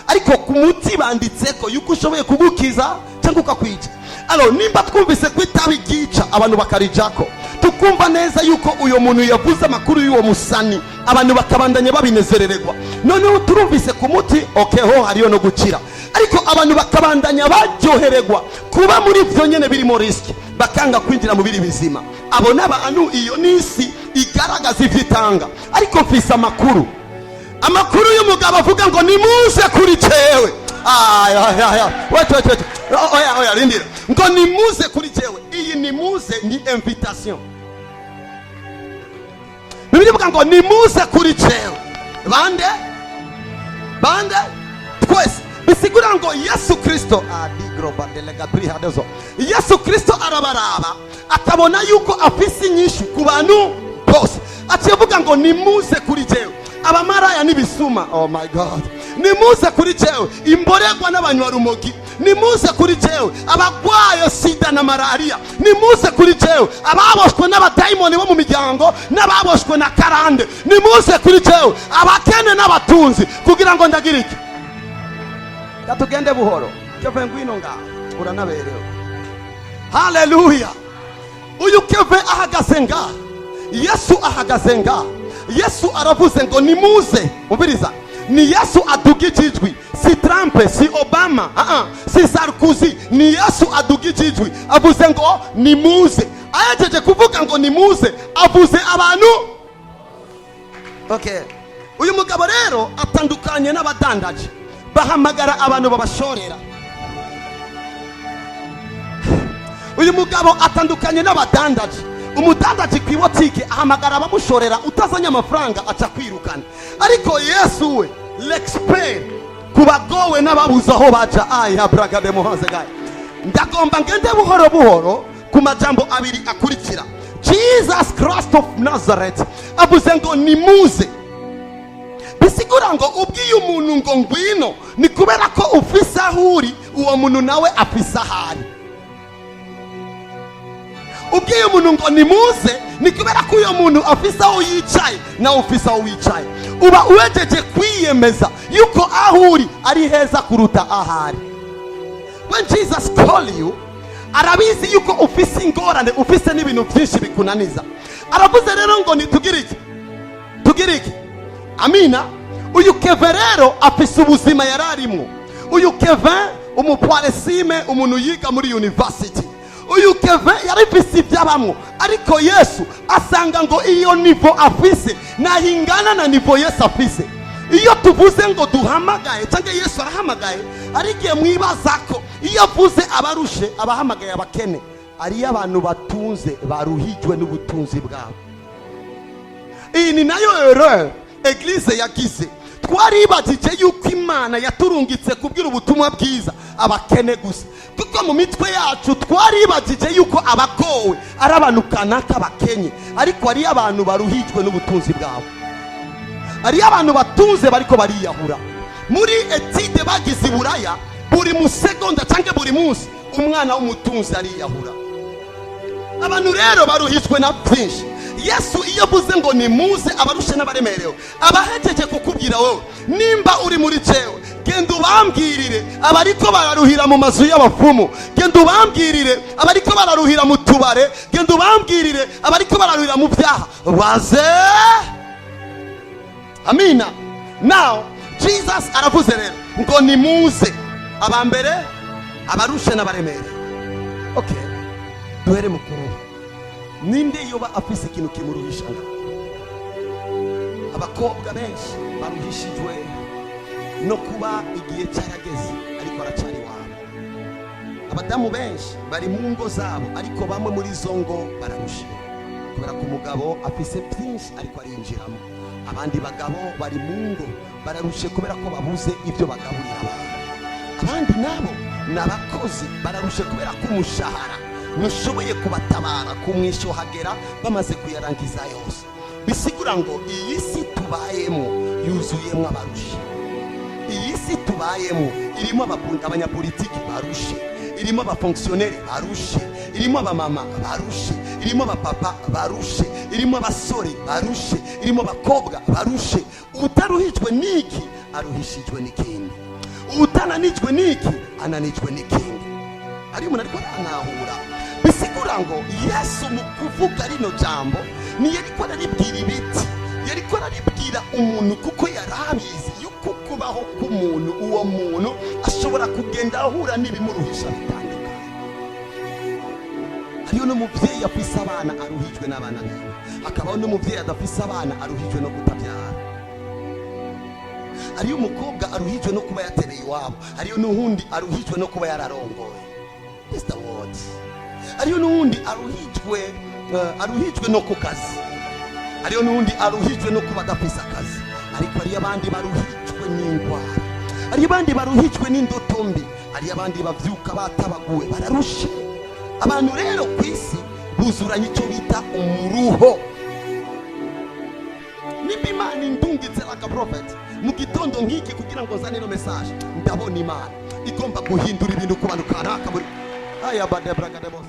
Ariko ku muti banditseko yuko ushoboye kugukiza cyangwa ukakwica. Alors, nimba twumvise ko itabi ryica, abantu bakarijako, tukumva neza yuko uyo muntu yavuze amakuru y'uwo musani, abantu bakabandanya babinezerererwa. Noneho turumvise ku muti, okay, ho hariyo no gukira, ariko abantu bakabandanya baryohererwa kuba muri ibyo nyene birimo risque, bakanga kwinjira mu biri bizima. Abo n'abantu, iyo n'isi igaragaza ivyo itanga. Ariko mfise amakuru y'umugabo avuga ngo nimuze kuri jewe. Ay, ay, ay, ay. Wait, wait, wait. Oya, oya, rindira. Ngo nimuze kuri jewe. Iyi nimuze ni invitation. Bibiliya ivuga ngo nimuze kuri jewe. Bande? Bande? Twese. Bisigura ngo Yesu Kristo adigrobadelegabриhadezo, Yesu Kristo arabaraba akabona yuko afise inyishu ku bantu bose. Aciye avuga ngo nimuze kuri jewe, abamaraya n'ibisuma. Oh my God! Nimuze kuri jewe, imborerwa n'abanywarumogi. Nimuze kuri jewe, abagwaye sida na malariya. Nimuze kuri jewe, ababoshwe n'abadayimoni bo mu miryango n'ababoshwe na karande. Nimuze kuri jewe, abakene n'abatunzi, kugira ngo ndagira iki? Katugende buhoro. Keve, ngwino ngaha, uranaberewe. Haleluya! Uyu Keve ahagaze ngaha, Yesu ahagaze ngaha. Yesu aravuze ngo nimuze. Umviriza, ni Yesu adugije ijwi, si Trump, si Obama, si Sarkozy, ni Yesu adugije ijwi, avuze ngo nimuze. Ahejeje kuvuga ngo nimuze, avuze abantu. Okay, uyu mugabo rero atandukanye n'abadandaji bahamagara abantu babashorera. Uyu mugabo atandukanye n'abadandaji. Umudandaji ku ibotike ahamagara abamushorera, utazanye amafaranga aca kwirukana. Ariko Yesu we, l'expert ku bagowe n'ababuze aho baja. Aya bragade muhanze gaye, ndagomba ngende buhoro buhoro ku majambo abiri akurikira. Jesus Christ of Nazareth avuze ngo nimuze. Bisigura ngo ubwiye umuntu ngo ngwino, ni kubera ko ufise aho uri, uwo muntu nawe afise aho ari. Ubwiye umuntu ngo nimuze, ni kubera ko uyo muntu afise aho yicaye, nawe ufise aho wicaye. Uba uwejeje kwiyemeza yuko aho uri ari heza kuruta ahari. When Jesus call you, arabizi yuko ufise ingorane, ufise n'ibintu byinshi bikunaniza. Aravuze rero ngo nitugire iki? Tugire iki? Amina. Uyu Keve rero afise ubuzima yari arimwo. Uyu Kevin, umupwaresime, umuntu yiga muri university, uyu Kevin yari afise ibyo abamwo, ariko Yesu asanga ngo iyo niveau afise ntahingana na niveau Yesu afise. Iyo tuvuze ngo duhamagaye cyangwa Yesu arahamagaye, ari igihe mwibaza ko iyo avuze abarushe abahamagaye abakene. Ariyo abantu batunze baruhijwe n'ubutunzi bwabo. Iyi ni nayo erreur église yagize. Twaribagije yuko Imana yaturungitse kubwira ubutumwa bwiza abakene gusa, kuko mu mitwe yacu twaribagije yuko abagowe ari abantu kanaka bakenye. Ariko hariyo abantu baruhijwe n'ubutunzi bwabo, hariyo abantu batunze bariko bariyahura. Muri étude bagize i Buraya, buri musegonda cyangwa buri munsi umwana w'umutunzi ariyahura. Abantu rero baruhijwe na byinshi. Yesu iyo avuze ngo nimuze, abarushe n'abaremerewe, abahejeje kukubwira wowe: nimba uri muri jewe, genda ubambwirire abariko bararuhira mu mazu y'abapfumu, genda ubambwirire abariko bararuhira mu tubare, genda ubambwirire abariko bararuhira mu byaha, baze. Amina. Now Jesus aravuze rero ngo nimuze, abambere abarushe n'abaremerewe. Okay, duhere mu kuruha. Ninde yoba afise ikintu kimuruhisha nga? Abakobwa benshi baruhishijwe no kuba igihe cyarageze ariko aracari iwabo. Abadamu benshi bari mu ngo zabo, ariko bamwe muri izo ngo bararushe kubera ko umugabo afise byinshi ariko arinjiramo. Abandi bagabo bari mu ngo bararushe kubera ko babuze ibyo bagaburira abantu. Abandi nabo ni abakozi, bararushe kubera ko umushahara ntushoboye kubatabara ku mwisho, hagera bamaze kuyarangiza yose. Bisigura ngo iyi si tubayemo yuzuyemo abarushe. Iyi si tubayemo irimo abanyapolitiki barushe, irimo abafonctionnaires barushe, irimo abamama barushe, irimo abapapa barushe, irimo abasore barushe, irimo abakobwa barushe. Utaruhijwe n'iki, aruhishijwe n'ikindi. Utananijwe n'iki, ananijwe n'ikindi. Ariyo umuntu ariko aranahura. Bisigura ngo Yesu mu kuvuga rino jambo ntiyariko araribwira ibiti, yariko araribwira umuntu, kuko yari abizi yuko kubaho k'umuntu, uwo muntu ashobora kugenda ahura n'ibimuruhisha bitandukanye. Hariyo n'umubyeyi afise abana aruhijwe n'abana biwe, hakabaho n'umubyeyi adafise abana aruhijwe no kutabyara. Hariyo umukobwa aruhijwe no kuba yatereye iwabo, hariyo n'uwundi aruhijwe no kuba yararongoye. This the word. Hariyo n'uwundi aruhijwe no ku kazi, hariyo n'uwundi aruhijwe no kuba adafise akazi. Ariko hariyo abandi baruhijwe n'indwara, hariyo abandi baruhijwe n'indoto mbi, hariyo abandi bavyuka batabaguwe, bararushe. Abantu rero ku isi buzuranye icyo bita umuruho. Nimba Imana indungitse like a prophet mu gitondo nk'iki kugira ngo nzane ino message, ndabona Imana igomba guhindura ibintu ku bantu kanaka muri aya badebragadebos.